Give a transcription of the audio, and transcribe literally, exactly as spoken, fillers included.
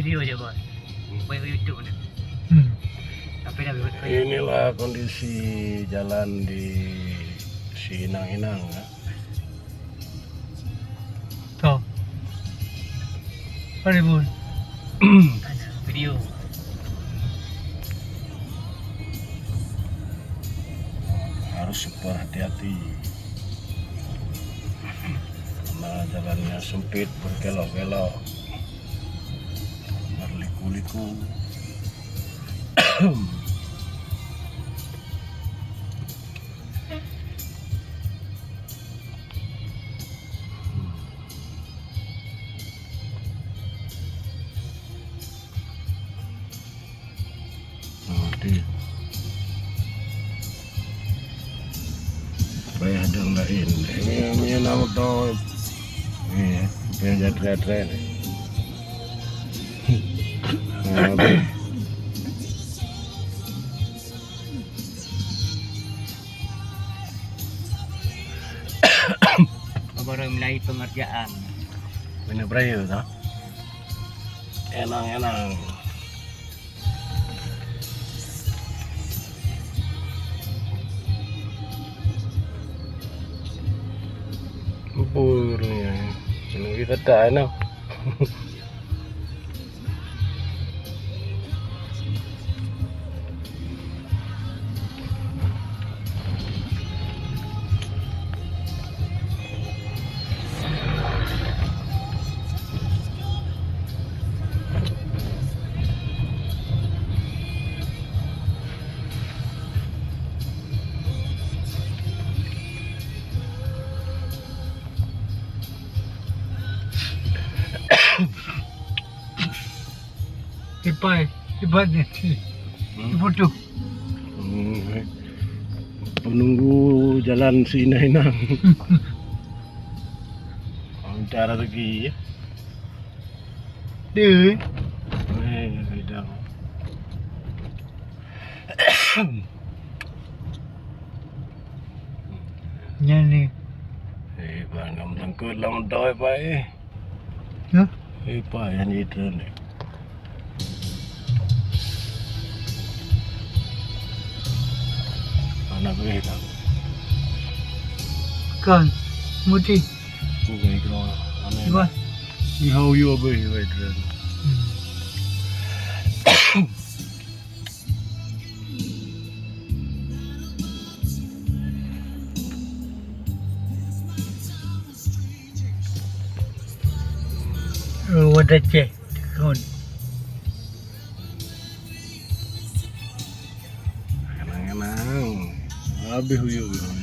Video aja, Bos. Buat YouTube ni. Hmm. Tapi dah buat. Inilah kondisi jalan di Siinang-inang, ya. Tuh. Ada, Bun. Ada video. Harus super hati-hati. Karena jalannya sempit, berkelok-kelok, berliku-liku. Oke. Payah dong lain. Ini, ini nama tau. Ni, apa yang jatret-tret ni? Nah, apa? Baru mulai pengerjaan. Bener beraya tak? Enang-enang. Bubur ni. Lagi tak ada, no. Ipai, ibat ni. Hmm. Ibutuh. Hmm. Penunggu jalan Siinang-inang. Minta rezeki, ya. Deh. Eh, bidang. Nyan ni. Eh, bang, ngam tengkot lam doi, Pak, eh. Hah? Eh, Pak, yang itu ni. Anak boleh tak? Kan, muti. Bukan itu, anak. Cuba. Ni hau you apa, you right, right. Hmm. Oh, wadah cek. Kon. Kenang-kenang. Habis uyuek.